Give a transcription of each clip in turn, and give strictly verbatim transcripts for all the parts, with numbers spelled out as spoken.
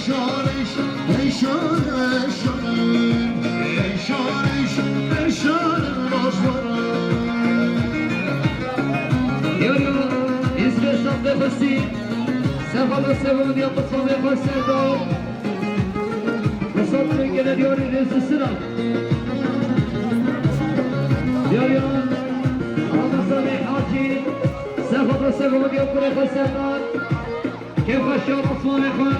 Şariş, ey şariş, şariş, ey şariş, ey şariş, başvara. Yo, yo, îzbe saf nefesî. Sefa da sefa diya mutfağê xwe serdar. Misafirê gele diyarî rêzî sina. Diyariya Ramazanê Hacî. Sefa da sefa diya kurê xwe serdar. Kêfxweşiya Osmanê xwe.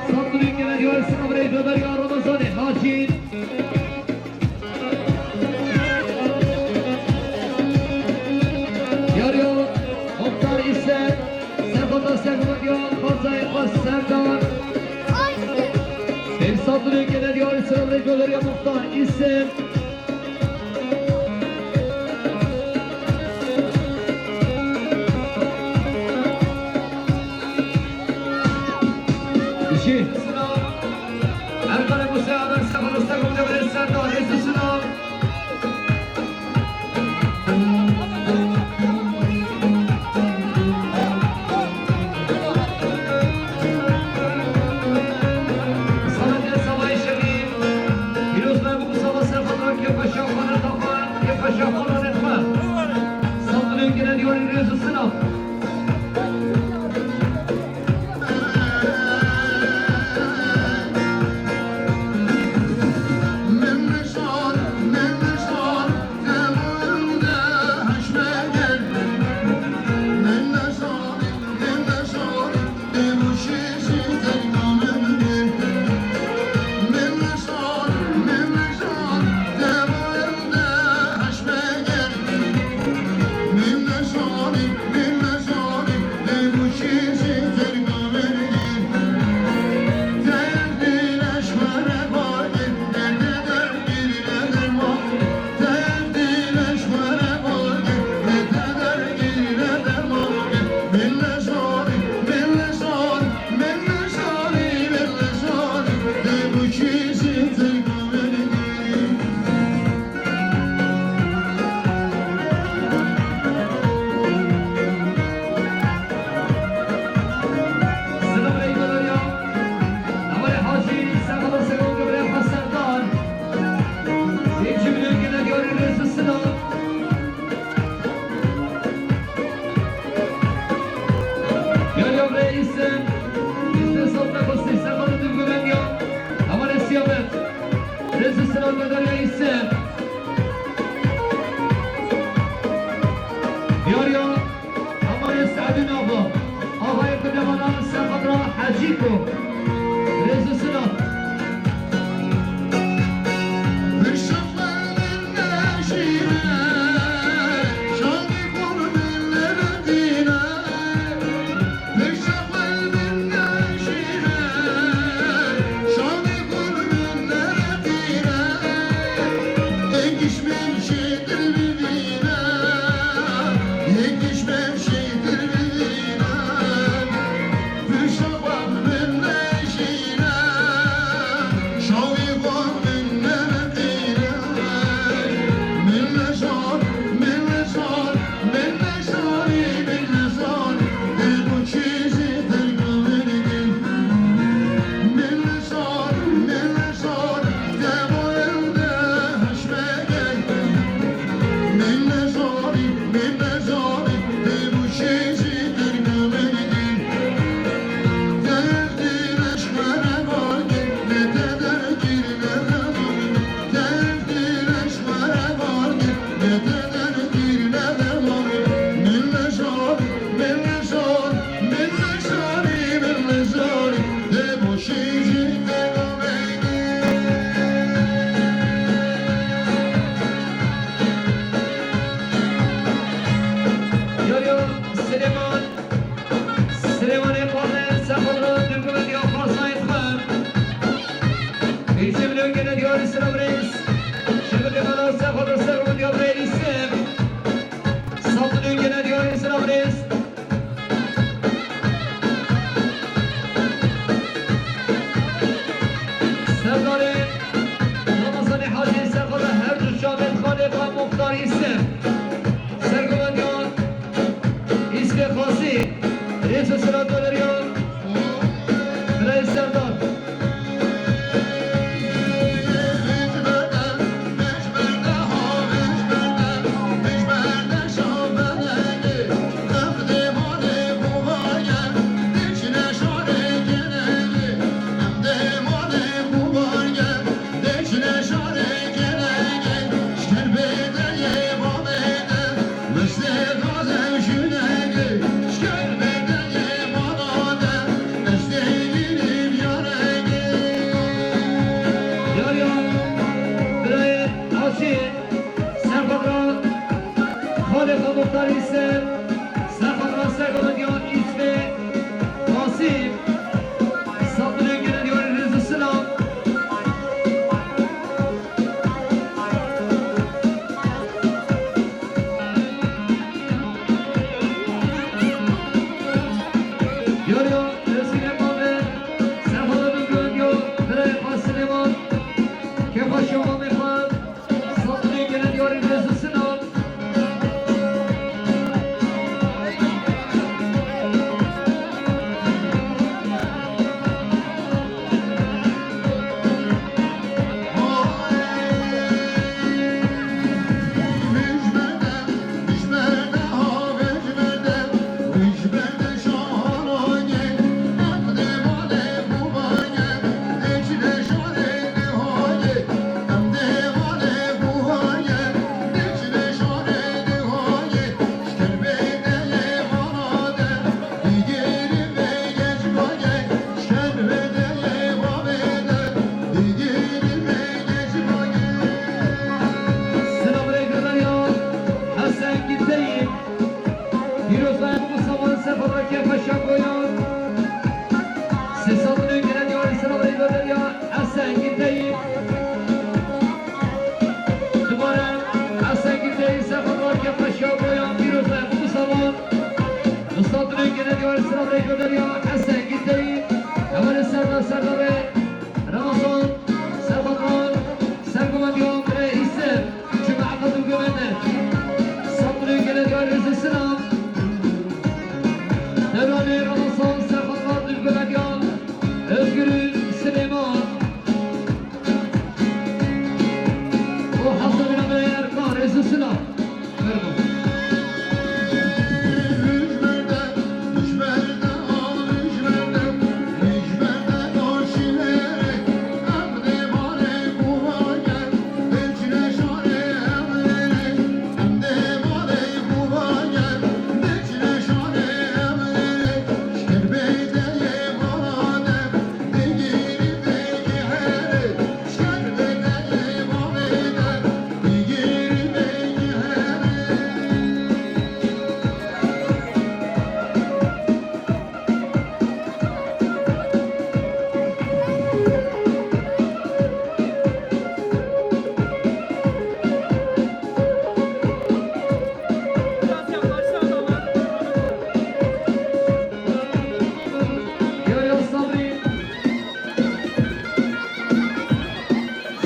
Sandinê gele diyarî sina birê Dodariya Ramazanê Hacî. Diyariya Muxtar Îsem, serxweta serxwetiya xwezayê xwe serdar. Ev sandinê gele diyarî sina birê Dodariya Muxtar Îsem. Jî. Erkanê Musa Amer Sefa Rostek Rûdewê Serdar Êzî Sinan. Sametê Savayê Şevî. Pîroz me bû Musa Sefa Rostek Rûdewê Serdar Êzî Sinan. Yariya Reîsê, yüzde sokna kostî, sefa da dûvguleniya, hevalê Siyamet. Rêzî Sinan Dodariya Îsem. Diyariya Amarê Seedî Nava. Axayê Kudevanan Sefadra Hecîko. Rêzî Sinan. Yariya Silêman, Silêmanê Qadê Sefadra dûvguleniya xwezayê xwe. Îsê Milyon gele diyarî sira birêz. Şevike Mela Sefadra Serhûdiya birêz Îsê. Sandinê gele diyarî sira birêz. Serdarê Ramazanê Hacî Serdarê her du çavên xalê xwe Muxtar Îsê. Sergovendî ya Îsê Xasî. Rêz û sira Dodariya Birayê Serdar. Pîroz e Mustafa Sefa Rakê Paşa Boyan. Sê sed û newî gele diyarê sira rêveberiya Esengî Teyî. Dubare Esengî Teyî Sefa Rakê Paşa Boyan. Pîroz e Mustafa. Du sed û newî gele diyarê sira rêveberiya Esengî Teyî. Hevalê serda serdarê Ramazan Sefa Rak. Sergovendiya Amire Îsem. Cemaeta dûgomene. Sabrê gele diyarê Rêzî Sinan. Deranê Ramazan Serhatlar dûgomediyan Özgürün Silêman. O hesabına meyer ka Rêzî Sinan. Merhaba.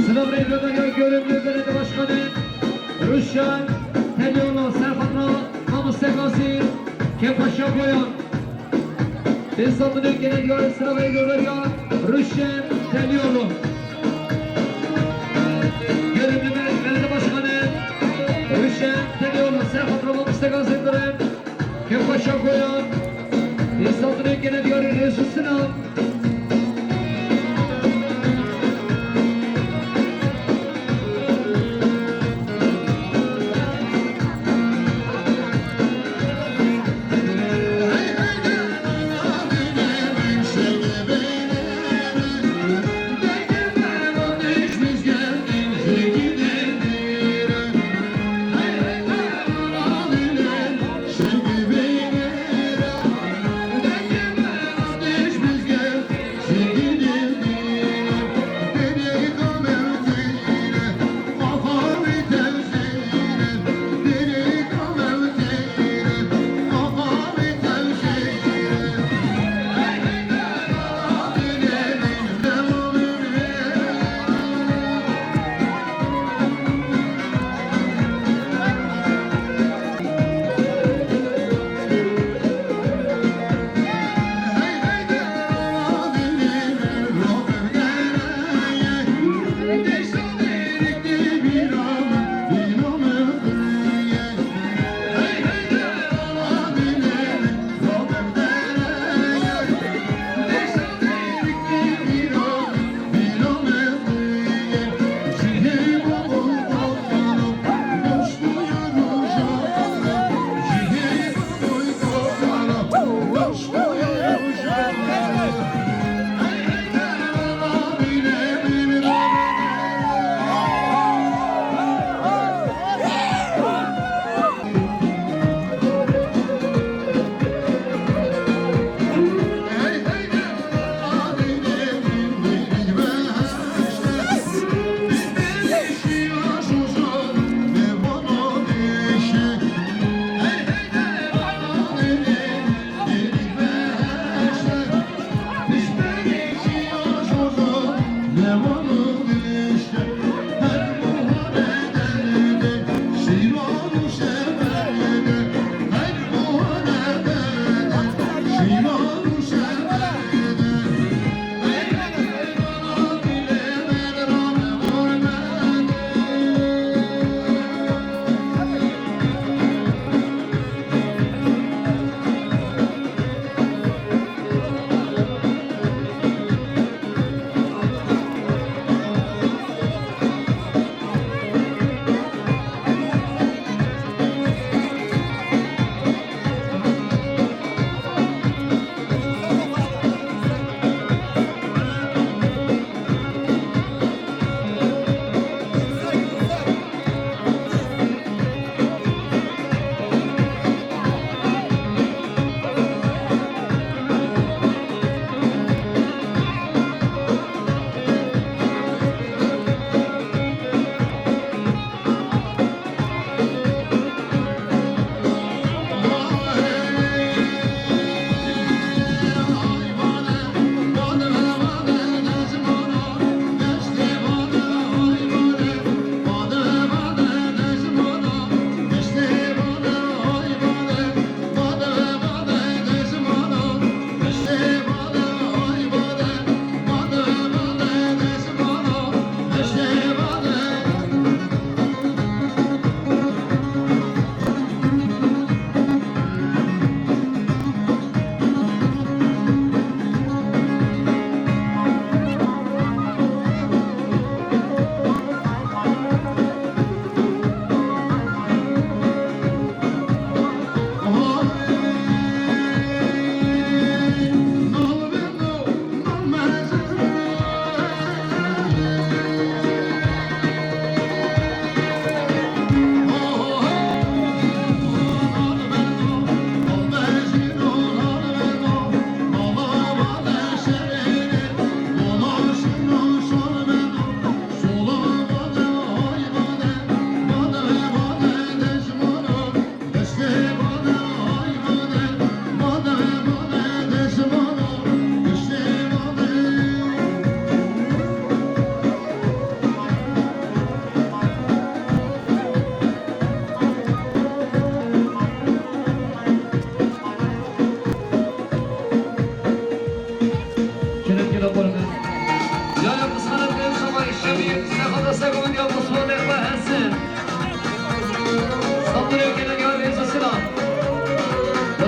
Sinan Bey, Göbek Görevli Belediye Başkanı, Ruşen Telioğlu, Serhat'la Mamuste Gazi, Kepaşa Boyan. Pênc sed û newî gele diyarê sira rêveberiya Ruşen Telioğlu. Görevli Belediye Başkanı Ruşen Telioğlu, Serhat Roma Mustafa Zedire, Kepaşa Boyan. Pênc sed û newî gele diyarê Rêzî Sinan.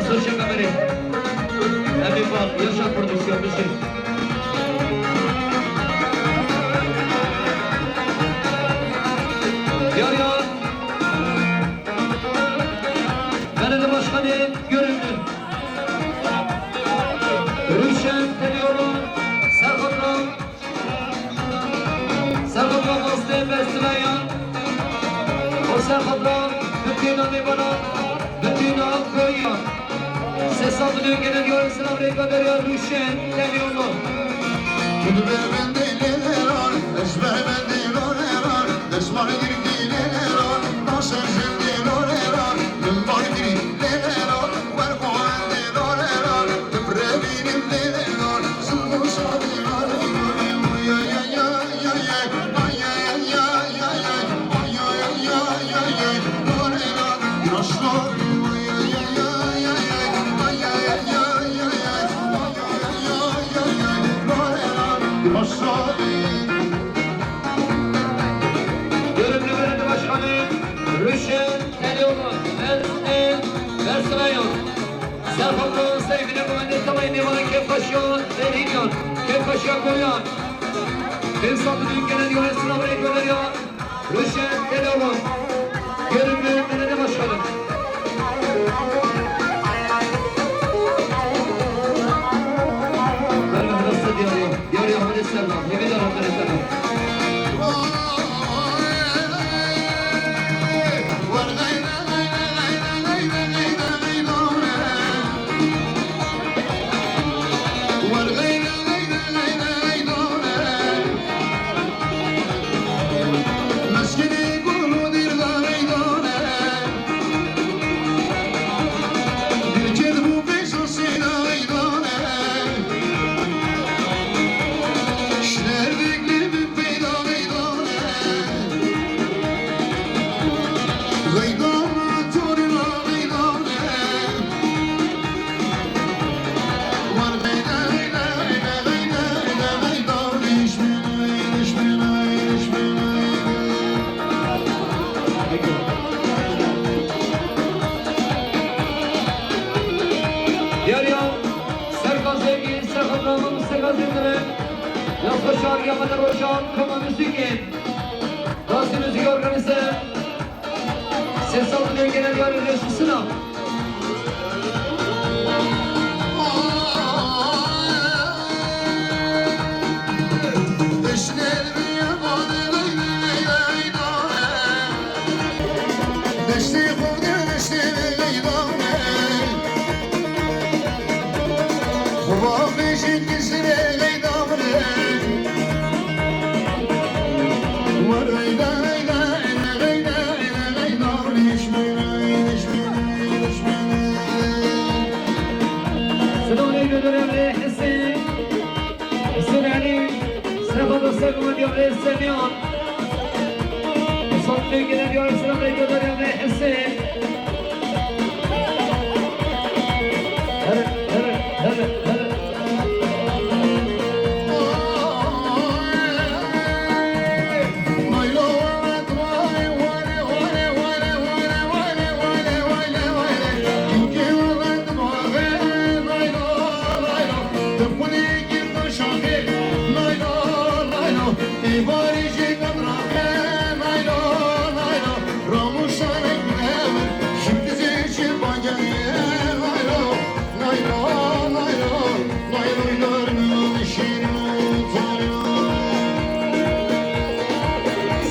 Teşekkür ederim. Emin Bal, Yaşar Prodüksiyon, Müzik. Yar yar. Belediye Başkanı görevli. Ruşen Telioğlu, Serhat'la Serhat'la Aslı Besleyen, o Serhat'la bütün Anibana, bütün Akkoy'a. Sesabını gelen yorumsuna rekaberiyor Ruşen Telioğlu. Kul be bende leler, eşber bende lorelar, deşmar girdi leler, taşer jildi lorelar, mimbar girdi leler, wer koende lorelar, tüpre benim leler, zılgın şadi. Görevli belediye başkanı Rüşen Telioğlu, Mersin, Mersin Ayon. Serhat'la sevgili Muhammed Talay'ın devamı Kefkaşya Erhiniyon, Kefkaşya Koruyan. Ev sahibi düğün genel yönetim sınavına gönderiyor. Ruşen Telioğlu, görevli belediye başkanı. Merhaba, nasıl diyor? Diyor ya, hadi selam. Ne kadar hadi selam. Diğer ya, Serkan Zengin, Serkan Ramazan, Serkan Zengin. Yaz başarı yapmadan hocam, kama müziğin. Nasıl müzik organize? Ses altı döngüler yarın reşisine. Selamun aleyküm, Emre Hüseyin. Hüseyin Ali. Sefa da sefa diyor, Emre Semyon. Son gün gelen diyor, selamun aleyküm, Emre Hüseyin. Hele, hele, hele, hele.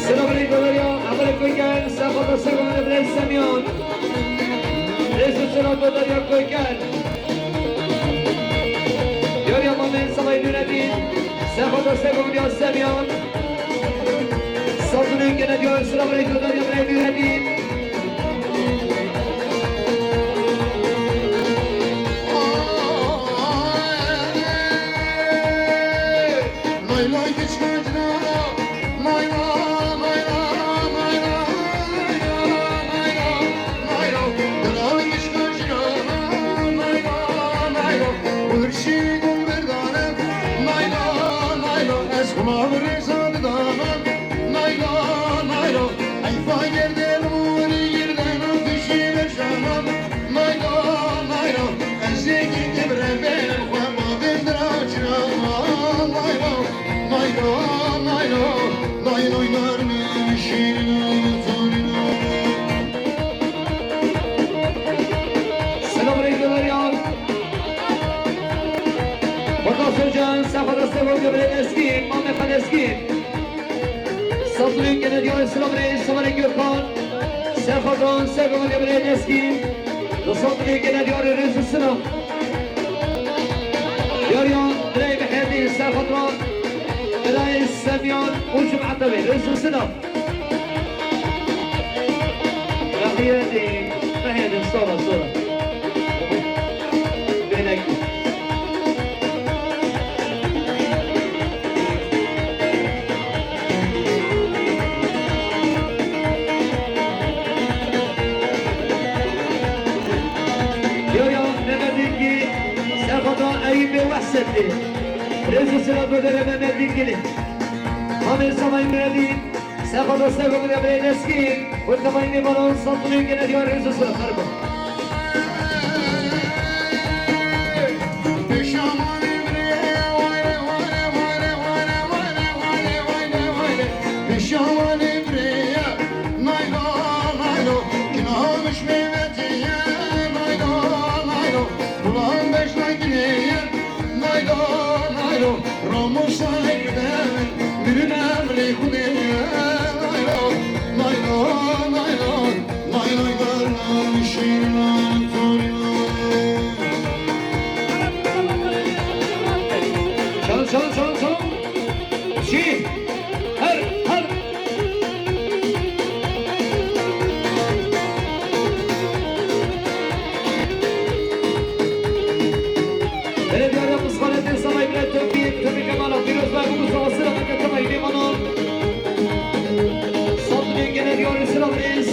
Selamun aleyküm ya. Amele Koykan, Sefa da Sefa da Bile Semyon. Resul Selam da Derya Koykan. Diyor ya Mamen Salay Nureddin. Sefa da Sefa da Semyon. Selamun aleyküm ya. Selamun aleyküm ya. Hocan, Serxodan Sego Gebrê Leskî, Mamê Xan Leskî. Satlî Kennedy Aysel Abrê, Samarê Gökhan. Serxodan Sego Gebrê Leskî. Satlî Kennedy Abrê Rêz û Silam. Yariyan Birayê Mihedî, Serxodan Birayê Semyan û Cumheta wê Rêz û Silam. Mehedî, Mehedî, sora, sora. Bênek. Yo, yo, Mehedî ki, Serxodan Eyûbê Wehsetî. Rêz û silav bo derê Mehedî ki. Hamê Samay Mehedî. Serxodan Sego Gebrê Leskî, kurtemayî mêvanan Satlî Kennedy Abrê Rêz û Silam. Merhaba. Naylo, naylo, Ramo şahek de, birine emrê Xwedê ye. Naylo, naylo, naylo, naylo, naylo, şîrman torî. Çal, çal, çal, çal. Şî. Her, her. Belediye Municipality Samay Bile Topî, Topî Kemala, Pîroz Bey, bu Mustafa Sıra, Mehmet Tamay, Limanon. Satlî Kennedy Abrê Silam Rêz.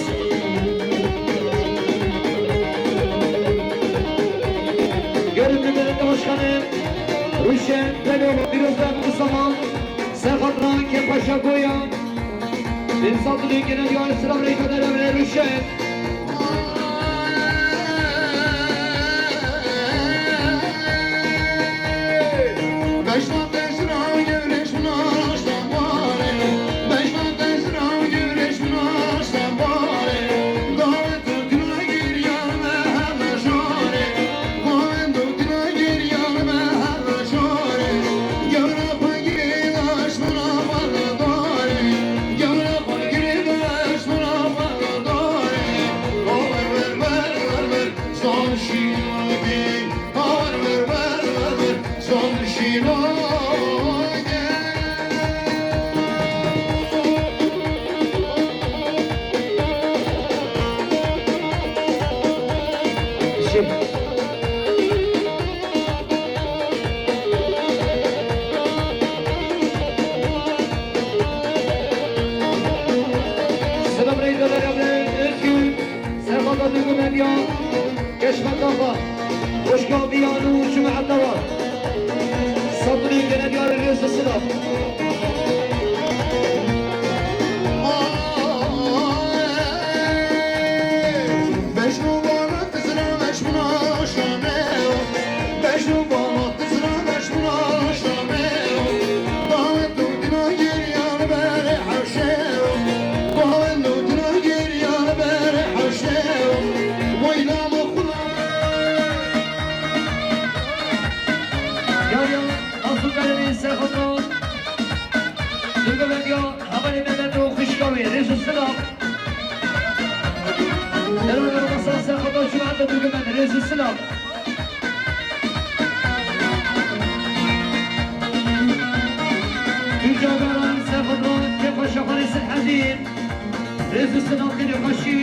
Görevli Belediye Başkanı Ruşen Belo, Pîroz Bey, bu Mustafa. Serxodan Kepaşa Goya. Bin Satlî Kennedy Abrê Silam Rêz, Kennedy Abrê Ruşen. Selam Reyda Derya Özgür. Serxoda Dûgumediya, Keşmetaxa, Xweşka Viyan û cemaeta wan. Satlî Kennedy Abrê Rêz û Silam. Yariya, Azû Berê Serxodan. Dûgumediya, hevalê Mehmet û xwişka wê, rêz û silav. Delal Ramazan Serxodan, cemaeta Dûgumed, rêz û silav. Tûca Beran Serxodan, Kepaşa Xalê Sirhedîn, rêz û silav, gelê xweşî.